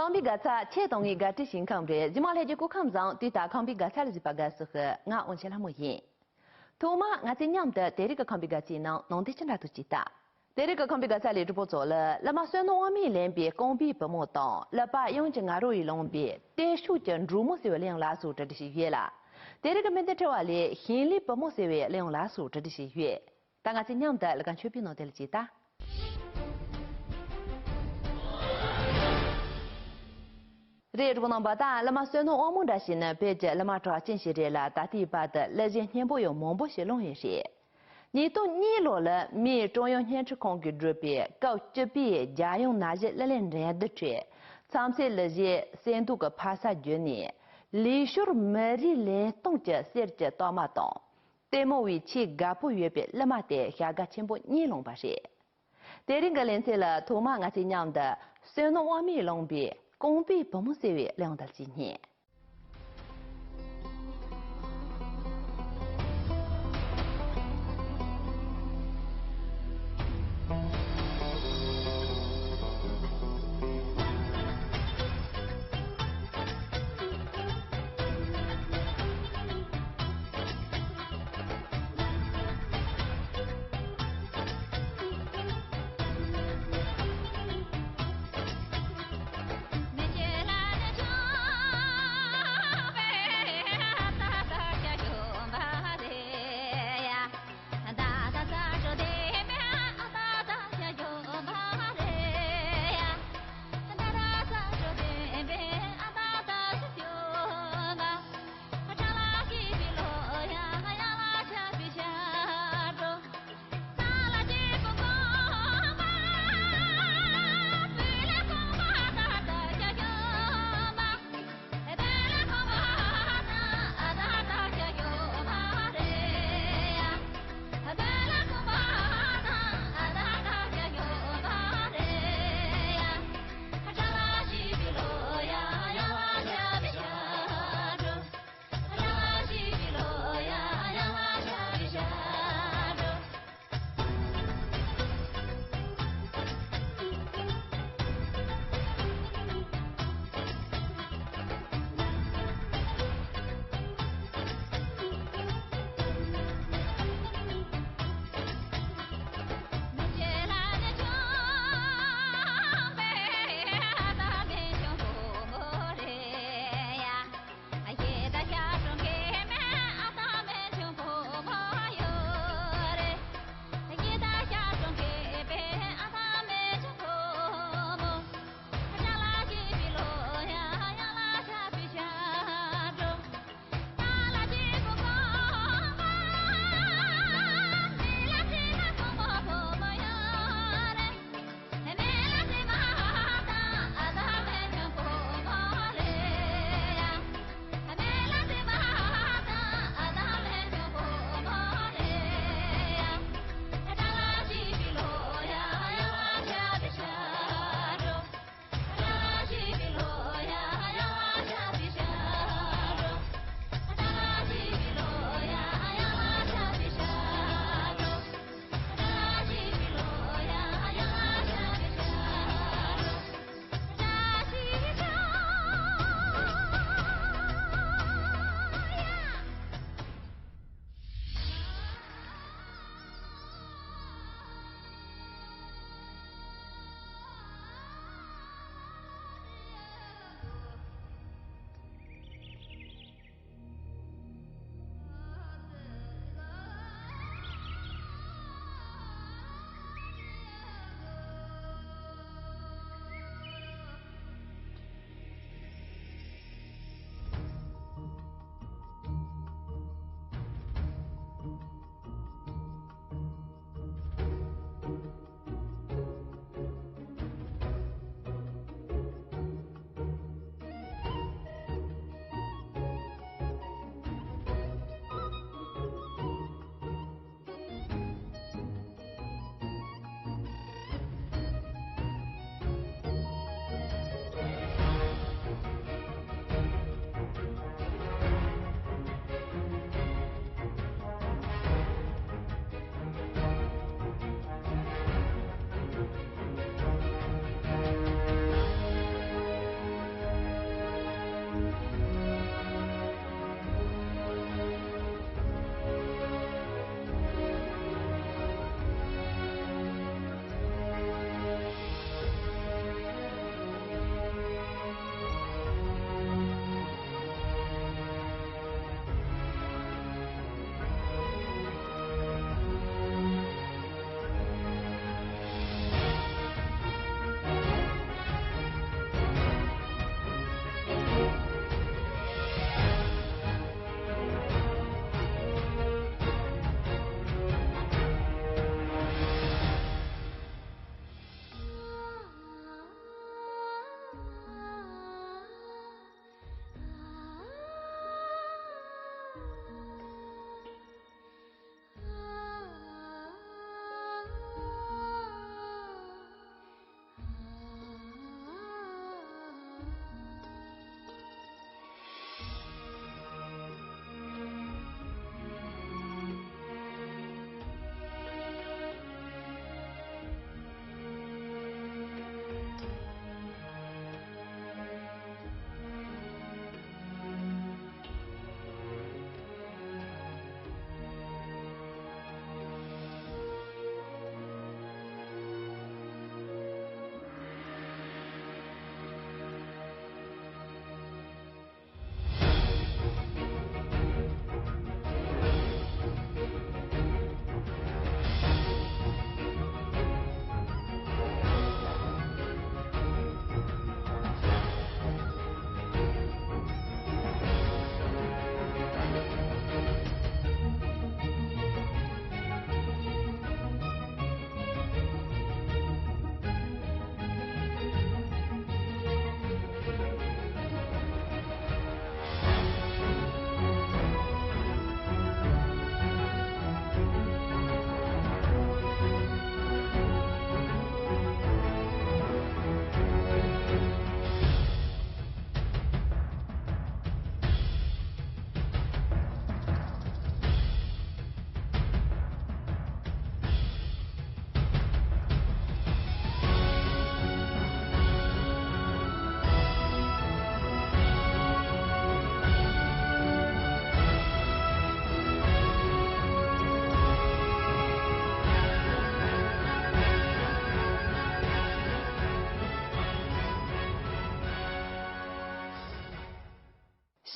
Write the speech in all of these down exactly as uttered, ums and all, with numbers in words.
ཁམས་པའི་དགའ་ཚལ་ཆེད་གཏོང་བའི་དགའ་སྤྲོའི་ཞིང་ཁམས་རེད། རྗེས་མ་སླེབས་རྒྱུ་སྐུ་ཁམས་བཟང་། དུས་ད་ཁམས་པའི་དགའ་ཚལ་ལ་གཟིགས་པ་དགའ་བསུ་ཞུ། ང་དབང་ཆེན་ལྷ་མོ་ཡིན། ཐོག་མར་ང་ཚོས་མཉམ་དུ་དེ་རིང་གི་ཁམས་པའི་དགའ་ཚལ་ནང་ནང་དེ་ཅི་འདྲ་འདུག་ཅེས་ལྟ། དེ་རིང་གི་ཁམས་པའི་དགའ་ཚལ་ལས་གྲུབ་པོ་ཚོ་ལ་བླ་མ་བསོད་ནམས་དབང་མོས་ལེན་པའི་རྐང་པའི་བུ་མོ་དང་ཀླུ་པ་དབྱངས་ཀྱི་ང་རོ་ཡིས་བླངས་པའི་བརྟན་བཞུགས་ཀྱི་འབྲུག་མོ་ཟེར་བའི་གླུ་དབྱངས་ལ་སོགས་གྲ་སྒྲིག་བྱས་ཡོད་ལ། དེ་རིང་གི་སྨོན་འདུན་ཕྲེང་བ་ལས་ཞིང་ལས་བུ་མོ་ཟེར་བའི་གླུ་དབྱངས་ལ་སོགས་གྲ་སྒྲིག་བྱས་ཡོད། ད་ང་ཚོས་མཉམ་དུ་ལ་ཁ་མཆོད་པའི་ནང་དེ་ལ་ཅིག་ལྟ། རེད། གྲོགས་པོ་རྣམ་པ། ད་བླ་མ་བསོད་ནམས་དབང་མོ་འདྲ་ཞིག་ནི་བོད་ཀྱི་བླ་མ་གྲགས་ཅན་ཞིག་རེད་ལ། ད་ལྟའི་བར་དུ་གླུ་གཞས་སྙན་པོ་ཡང་མང་པོ་ཞིག་བླངས་ཡོད་རེད། ཉིས་སྟོང་གཉིས་ལོ་ལ་མིའི་ཀྲུང་དབྱང་བརྙན་འཕྲིན་ཁང་གིས་བསྒྲུབས་པའི་སྐབས་བཅུ་པའི་རྒྱལ་ཡོངས་ན་གཞོན་གླུ་ལེན་འགྲན་བསྡུར་ཁྲོད་མཚམས་ཚད་གླུ་གཞས་གསེར་མདོག་གི་ཕ་ས་བརྒྱུད་ནས་ལུས་ཤུལ་མི་རིགས་ལེན་སྟངས་ཀྱི་གསེར་གྱི་རྟགས་མ་དང་། ལྟད་མོ་བའི་ཆེས་དགའ་པོ་ཡོད་པའི་གླུ་མ་སྟེ་བྱ་དགའ་ཆེན་པོ་གཉིས་བླངས་པ་རེད། དེ་རིང་གི་ལེ་ཚན་ལ་ཐོག་མར་ང་ཚོས་མཉམ་དུ་བསོད་ནམས་དབང་མོས་བླངས་པའི་རྐང་པའི་བུ་མོ་ཟེར་བའི་གླུ་དབྱངས་དེ་ལ་ཅིག་སྙན།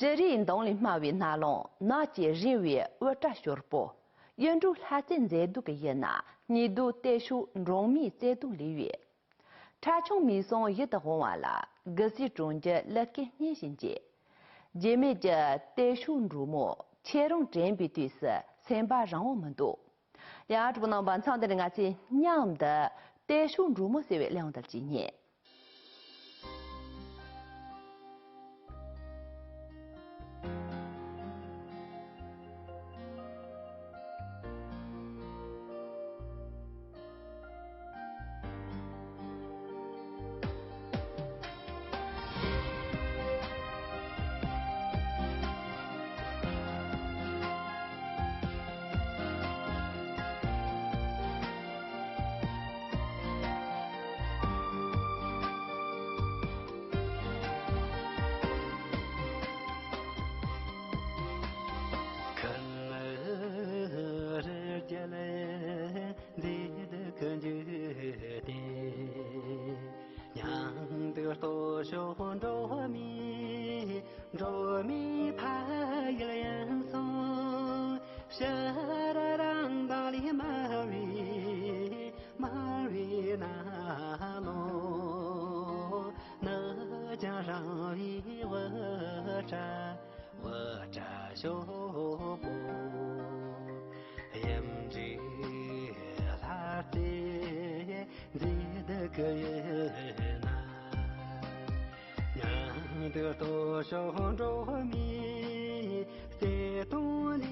སྤྱི་རིགས་མདངས་ལས་སྨྲ་བའི་རྣ་ལུང་། ནགས་ཀྱི་རིང་བའི་དབུ་སྐྲ་ཤོར་པོ། གཡུ་འབྲུག་ལྷ་རྩེ་མཛེས་སྡུག་གི་ཡུལ་ན། ཉི་གདུགས་གཏེར་ཤུགས་འབྲོང་མིའི་བརྩེ་དུང་ལུས་པའི། ཁྲ་ཆུང་མིག་ཟུང་ཡིད་དུ་འོང་བ་ལ། གི་སའི་གྲོང་ཁྱེར་གླུ་སྐད་སྙན་བཞིན་གྱི། རྗེ་མེད་ཀྱི་གཏེར་ཤུགས་འབྲོང་མོ། ཁྱེད་རང་དྲན་པའི་དུས་སུ་སེམས་པ་རང་དབང་མི་འདུག་ཡང་གྲུབ་རྣམ་པ་མཚམས་འདིར་ང་ཚོས་མཉམ་དུ་གཏེར་ཤུགས་འབྲོང་མོ་ཟེར་བའི་གླུ་དབྱངས་དེ་གཅིག་ཉན། ཁམས་རི་རྒྱལ་མཛེས་སྡུག་གི་འཇིག་རྟེན། མྱང་འདུག་སྟོད་ཕྱོགས་འབྲོག་མི། འབྲོག་མི་ཕ་ཡུལ་ཡིན་སོང་། ཕྱི་ར་རང་མདངས་ལས་དམར་བའི། དམར་བའི་ནགས་ལོ། ནགས་ཀྱང་རིང་བའི་དབུ་སྐྲ། དབུ་སྐྲ་ཤོག་པོ། གཡུ་འབྲུག་ལྷ་རྩེ་མཛེས་སྡུག་གི་ཡུལ་ན། མྱང་འདུག་སྟོད་ཕྱོགས་འབྲོག་མིའི་བརྩེ་དུང་ལུས་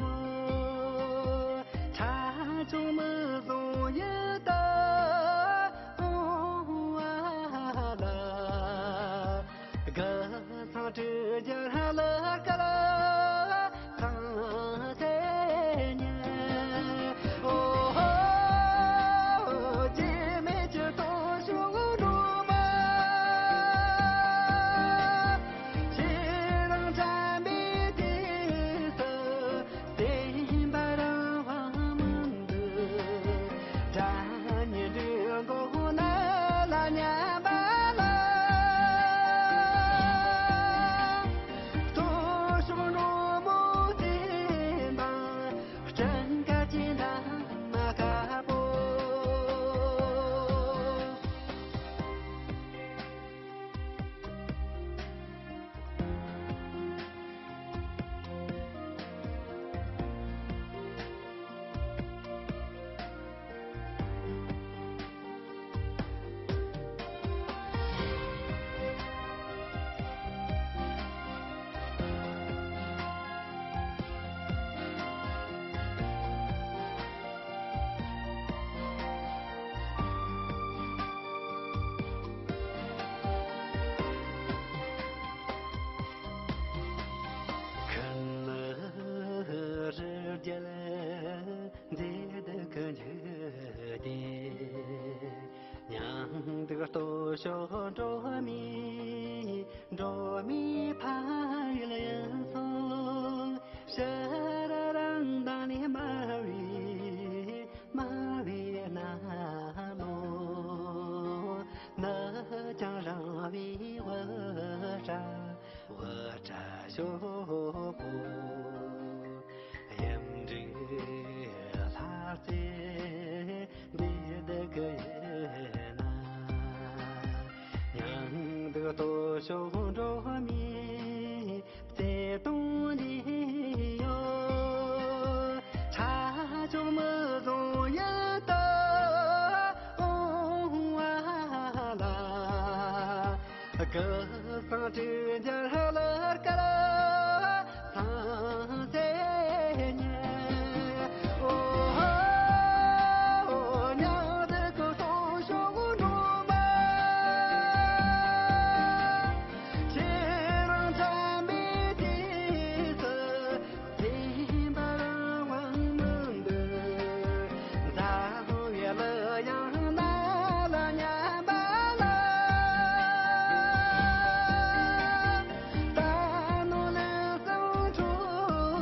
ཡོད། ཁྲ་ཆུང་མིག་ཟུང་ཡིད་དུ་འོང་བ་ལ། གི་སང་སྤྲུལ་རྒྱལ་གླུ་སྐད་ཚང་སེ་ཉན། ཨོ་ཧོ། སྐྱེ་མེད་ཀྱི་སྟོད་ཕྱོགས་འབྲོག་མ། ཁྱེད་རང་དྲན་པའི་དུས་སུ། སེམས་པ་རང་དབང་མི་འདུག་སྒྲ་སྙན་སྒྲོན་འགོག་ནང་ལ་ཉན་པ་ལ། སྟོད་ཕྱོགས་འབྲོག་མོ་བསྟན་པ། སྤྲིན་དཀར་གྱི་འདབ་མ་དཀར་པོ། ཁམས་རི་རྒྱལ་མཛེས་སྡུག་གི་འཇིག་རྟེན། མྱང་འདུག་སྟོད་ཕྱོགས་འབྲོག་མི། འབྲོག་མི་ཕ་ཡུལ་ཡིན་སོང་། ཕྱི་ར་རང་མདངས་ལས་དམར་བའི། དམར་བའི་ནགས་ལོ། ནགས་ཀྱང་རིང་བའི་དབུ་སྐྲ། དབུ་སྐྲ་ཤོག་པོ། གཡུ་འབྲུག་ལྷ་རྩེ་མཛེས་སྡུག་གི་ཡུལ་ན། མྱང་འདུག་སྟོད་ཕྱོགས་འབྲོག་མིའི་བརྩེ་དུང་འདི་ཡོད། ཁྲ་ཆུང་མིག་ཟུང་ཡིད་དུ་འོང་བ་ལ། གི་སང་སྤྲུལ་རྒྱལ་གླུ་སྐད་ཚང་སེ་ཉན། ཨོ་ཧོ། མྱང་འདུག་སྟོད་ཕྱོགས་འབྲོག་མ། ཁྱེད་རང་དྲན་པའི་དུས་སུ། སེམས་པ་རང་དབང་མི་འདུག་འཛམ་བུ་གླིང་ཡང་ན་ལ་མཉམ་པ་ལ། ད་ནོ་ལེ་སང་ཁྲོ་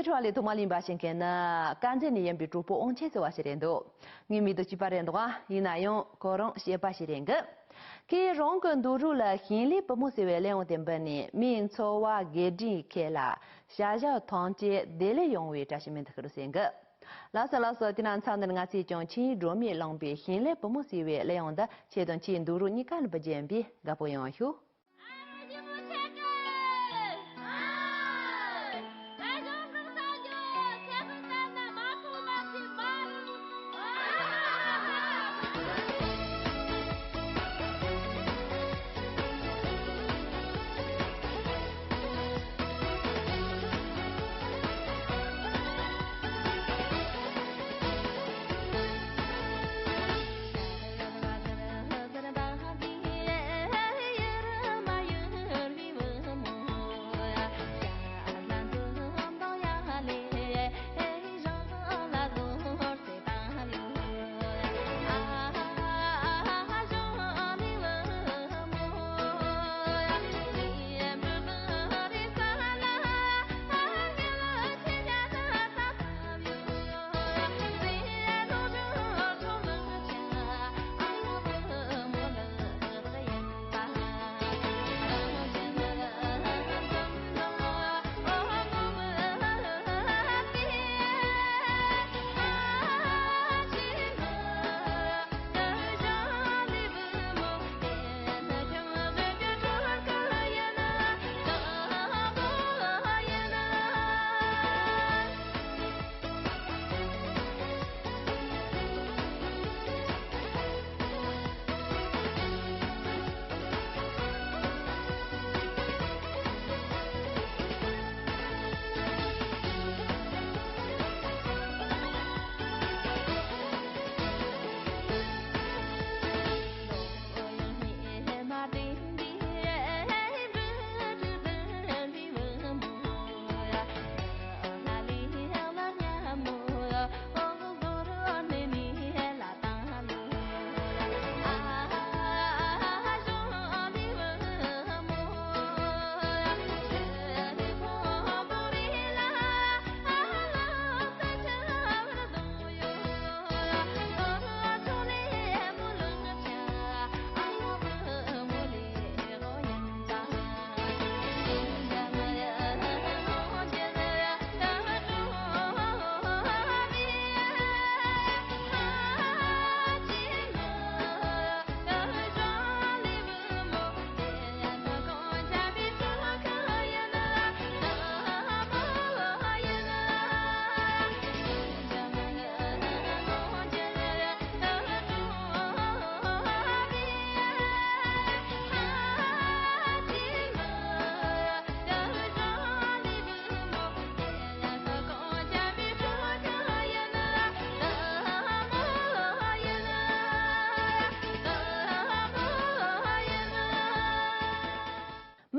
ཁྲོ་བ་ལས་ཐོག་མ་ལེན་པ་ཞིག་མཁན་ནི་དཀར་མཛེས་ནས་ཡིན་པའི་གྲོགས་པོ་དབང་ཆེན་ཟེར་བ་ཞིག་རེད་འདུག་ངའི་མིང་དུ་སྐྱིད་པ་རེད་འདུག་ཨ། ཡིན་ན་ཡང་ཁོ་རང་སྐྱིད་པ་ཞིག་རེད་གི། ཁོས་རང་གི་འདུག་རུ་ལ་ཞིང་ལས་བུ་མོ་ཟེར་བའི་གླུ་དབྱངས་དེ་འབུལ་ནས་མིའི་འཚོ་བ་དགེ་སྒྲིག་ཁེ་ལ་བྱ་བཞག་ཐམས་ཅད་བདེ་ལེགས་ཡོང་བའི་བཀྲ་ཤིས་སྨོན་འདུན་ཞུ་རོགས་ཟེར་གི། ལགས་སོ་ལགས་སོ། དེ་ན་མཚམས་འདིར་ང་ཚོས་ཀྱང་ཆིངས་ཡིག་སྒྲོན་མེས་བླངས་པའི་ཞིང་ལས་བུ་མོ་ཟེར་བའི་གླུ་དབྱངས་འདི་ཁྱེད་དང་ཁྱེད་འདུག་རུ་གཉིས་ཀ་ལ་འབུལ་རྒྱུ་ཡིན་པས་དགའ་པོ་ཡོང་ཞུ།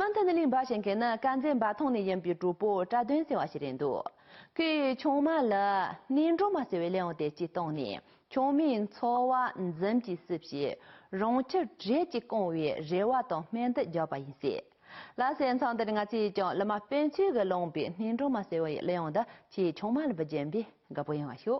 མུ་མཐུད་ནས་གླེང་བ་བྱེད་མཁན་ནི་དཀར་མཛེས་འབའ་ཐང་ནས་ཡིན་པའི་གྲོགས་པོ་བཀྲ་དོན་ཟེར་བ་ཞིག་རེད་འདུག་ཁོས་ཆུང་མ་ལ་སྣེ་འདྲེན་མ་ཟེར་བའི་གླུ་དབྱངས་དེ་གཅིག་བཏང་ནས། ཆུང་མའི་འཚོ་བ་འཛུམ་གྱིས་བསུ་བྱས། རང་ཁྱིམ་བྲེལ་གྱིས་སྐོང་བའི་རེ་བ་དང་སྨོན་འདུན་བརྒྱབ་པ་ཡིན་ཟེར། ལགས་སོ། མཚམས་འདིར་ང་ཚོས་ཀྱང་གླུ་མ་སྤུན་མཆེད་ཀྱིས་བླངས་པའི་སྣེ་འདྲེན་མ་ཟེར་བའི་གླུ་དབྱངས་འདི་ཁྱེད་ཆུང་མ་ལ་འབུལ་རྒྱུ་ཡིན་པས་དགའ་པོ་ཡོང་བ་ཞུ།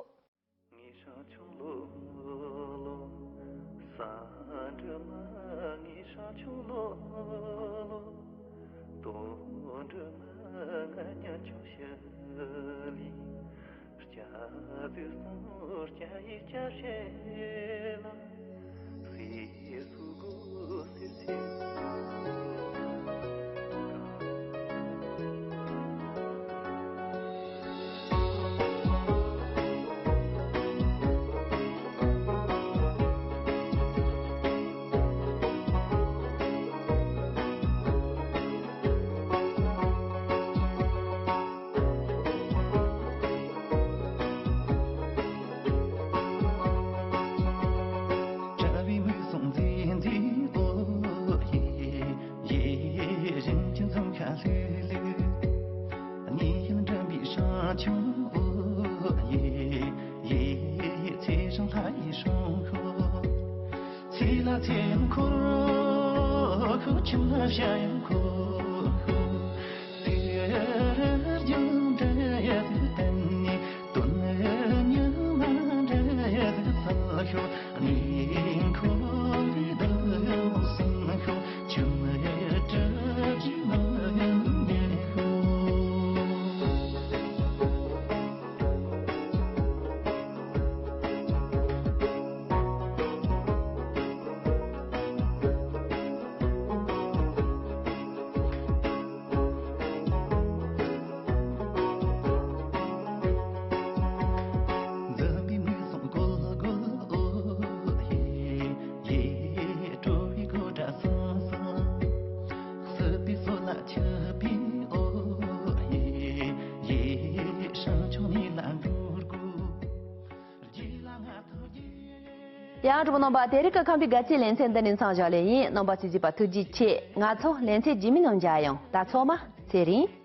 ཡང་གྲོགས་རྣམ་པ། དེ་རིང་གི་ཁམས་པའི་དགའ་སྐྱིད་ལེ་ཚན་འདི་ནས་མཚམས་བཞག་ལེ་ཡིན། རྣམ་པ་ཚོས་གཟིགས་པ་ཐུགས་རྗེ་ཆེ། ང་ཚོ་ལེ་ཚན་རྗེས་མའི་ནང་མཇལ་ཡོང་། ད་ཚང་མ་ཚེ་རིང་།